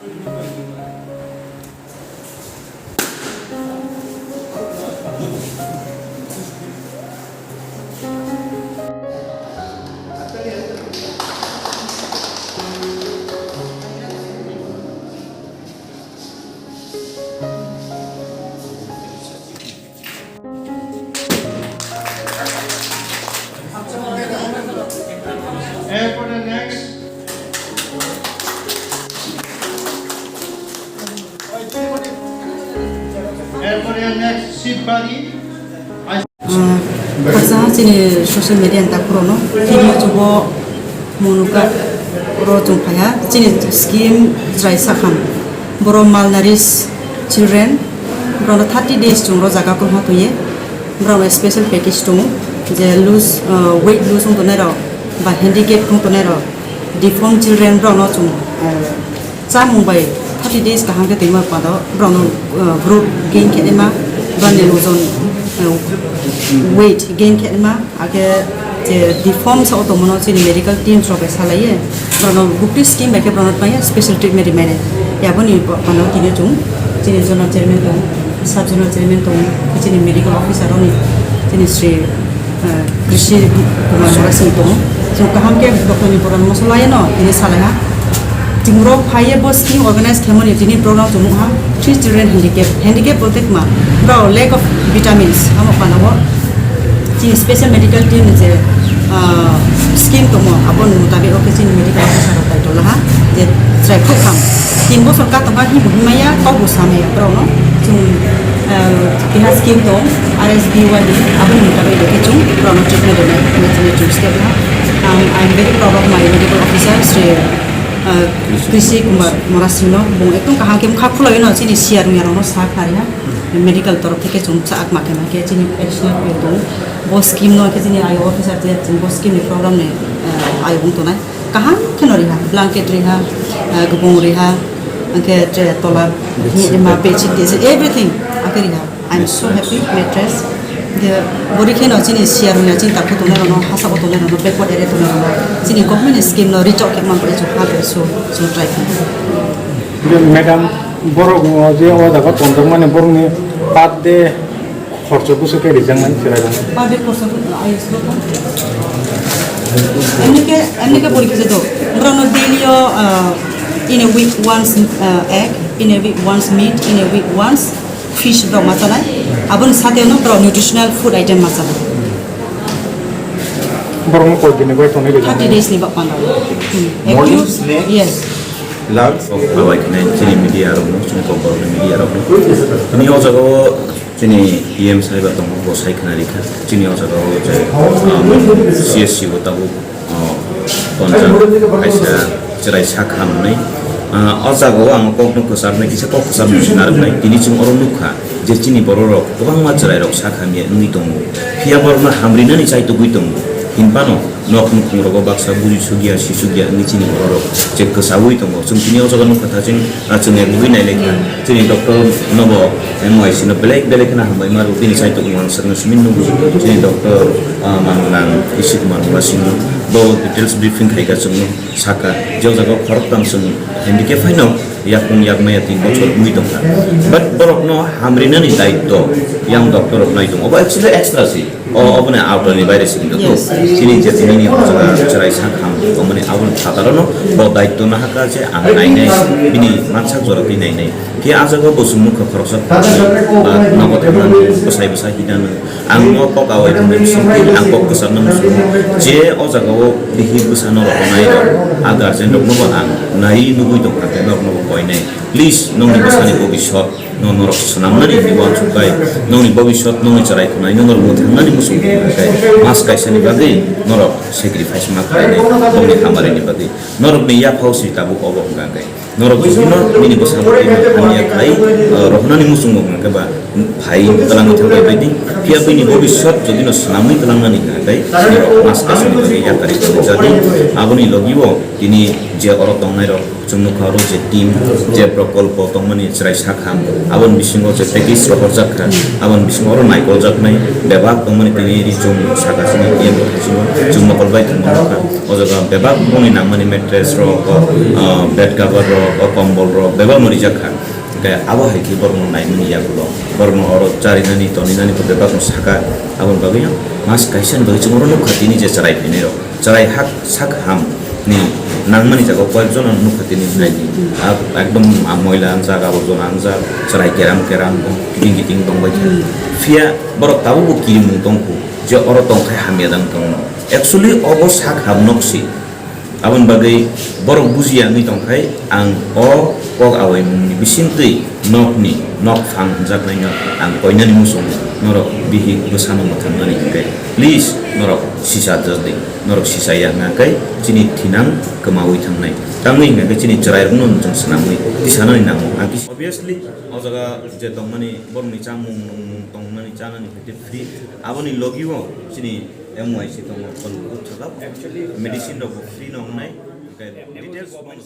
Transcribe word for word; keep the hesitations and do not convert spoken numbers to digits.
And for the next, and for the next seat buddy, I Baksa chini social media ni takhurokno tini chubo munuka oro chwng phaiha chini scheme chwrai sakham boro malnourished children borokno thirty days chwng oro jaga kwrwngma tongye borokno special package tongo je loose weight loose wng tongnai rok ba handicap wng tongnai rok deformed children borokno chwng chamung bai thirty days kaham khe tongma pano borokno growth gain khe ma bani ojon weight gain khe ma akhe je deform sa otomono chini medical team rok bai salaiye borokno bukti scheme bai khe borokno tongya special treatment rimani yaboni pano tini chung chini zonal chairman tong sub zonal chairman tong chini medical officer rokni chini sri Krishi Kumar Murasing tongo. Chwng kaham khe Doctor ni borok moso laino tini salaiha. Chwng rok phaiye bo scheme organize khaimani tini program chwng nukha three children handicap. Handicap bolte kma bro lack of vitamins amo pano bo chini special medical team ni je scheme tongo aboni mutabik o khe chini medical officer rok daitwlaha je chwrai khuk kham tin bosor ka tongkha himbo himaya kok bo samaya borokno chwng Keha scheme tong R S B Y ni aboni mutabik khe chwng borokno treatment rwnai hinwi chwng step ha. Ang I am very proud of my medical officer Sri Krishi Kumar Morasing no bung ekdom kaham khe bwkha khulaiwi no chini siyar wngya rokno sa khnari ha. Medical torof theke chwng cha kma khe ma khe chini additional pay tong bo scheme no khe chini I O officer je chwng bo scheme ni program ni I O wng tongnai. Kaham kheno riha, blanket riha, ah, gubung riha, angkhe tre tola ni ma bedsheet tese everything angkhe riha. I'm so happy, mattress. Angkhe bori kheno chini siyar wngya chini takhu tongnai rokno, hasa o tongnai rokno, backward area tongnai rokno chini government ni scheme no reach out khe man bai chwng ha bai so chwng try khe. Madam, borok je o jaga tonjakmani borokni per day Khorcho bwswk khe rijak nai chwrai rok? Public person, I S P. Emni khe, emni khe bori khe jeto. Borokno daily o, uh, in a week once, uh, egg, in a week once meat, in a week once fish borok ma chanai. Aboni sate no borok nutritional food item ma chanai. Borokno koi dini bai tonwi rijak? Thirty days ni bak panda. Hmm. Morning snack? Yes. Lunch? Bai khwnai chini media rokno, chini kokborokni media rokno. Tini o jaga o Chini P M saiba tongo, bo sai khna rikha. Chini o jaga o je, um, C S C bo tabuk, uh, tonjak, kaisa chwrai sak ham hwnwi. Uh, o jaga o ang kokno kwcharnai, kisa kok kwcharnai se narwknai. Tini chwng oro nukha je chini borok rok kwbangma chwrai rok sak hamya wngwi tongo. Phiya borokno hamrinani chaitugwi tongo. Hinphano Nok nukhung rogo baksa buri sugya, si sugya wngwi chini borok rok je kwchaui tongo. Chwng tini o jaga nukha tha chwng, ah, chwng ek nugwi nai lai kha. Chini doctor no bo M Y C no belai belai kheno hambai ma rw bini saitok wng ang sakno simi nugo. Chini doctor, ah, Mangnang Ishi Kumar Murasing no bo details briefing khai kha chwngno saka. Je o jaga o khoroktham chwng handicap haino yakung yakmaya tin bochor wngwi tongkha. But borokno hamrinani daitto yang doctor rok nai tongo. Obo actually extra si. O, oboni outer ni baire simi do. Yes. Chini je tini ni o jaga chwrai sak ham, oboni aboni phataro no bo daitto nahaka je ang nainai, bini mansak jora twi nainai. Khe a jaga bo chwng nukha khoroksa khoroksa, ba nogo thangna bwsai bwsai hinano. Ang no kok awai thangwi bising twi ang kok kwchangno muchungo. Je o jaga o bihik bwsano rohornai rok, a guardian rok no bo ang nai nugwi tongkha khe norok no bo koinai. Please, nokni bwsani bobiswt no norok swnamnani hinwi uansuk bai, nokni bobiswt, nokni chwrai khwnai, norok mwthangnani muchung hwnka khe mas kaisani bagwi norok sacrifice ma khlainai, nokni hamarini bagwi. Norokni yaphao si tabuk obo hwnka khe norok jodi no nini bwskango twi hamya khlai, uh, rohornani muchungo hwnka khe ba phai twlangwi thangbai baidi, phiya bini bobiswt jodi no swnamwi twlangnani hwnkhe tei norok mas kaisani bagwi yakari tongwi jadi. Aboni logi o tini je oro tongnai rok chwng nukha oro je team, je prokolpo tongmani chwrai sakham, aboni bisingo je package rohorjak kha, aboni bisingo oro naikoljaknai bebak tongmani tini ri chwng sakha chini team bisingo chwng mokol bai thwngma nukha. O jaga bebak bongni nangmani mattress rok, o, ah, bed cover rok, o kombol rok bebak no rijak kha. Hwnkhe abo hai khe borokno naimani yagulo, borokno oro charinani toninani bo bebakno saka. Aboni bagwi mas kaisani bagwi chwng oro nukha tini je chwrai phainairok, chwrai hak sak ham ni nangmani jaga o koyekjono nukha tini naidi. Ah, ekdom, ah, moila wngjak, aborjona wngjak, chwrai keram keram, kiting kiting tongbai kha. Phiya borok tabukbo kirimung tongkhu je oro tongkhai hamya jang tongno. Actually obo sak ham nokse. Aboni bagwi borok bujiya wngwi tongkhai, ang o kok awaimungni bisingtwi nokni nokphang hwnjaknaino ang koinani muchungo norok bihik bwsano mwthangnani hwnkhe, please, norok sisa jodi norok sisa ya hwnkhe chini thinang kwmaui thangnai. Tamni hwnkhe chini chwrairokno chwng swnamwi tisanani nango. Ang kis-, obviously, o jaga je tongmani borokni chamung nungmung tongnani chanani hwnkhe free. Aboni logi o chini M Y C tongo, kon buthalo medicine rok bo free no wngnai. Hwnkhe details bono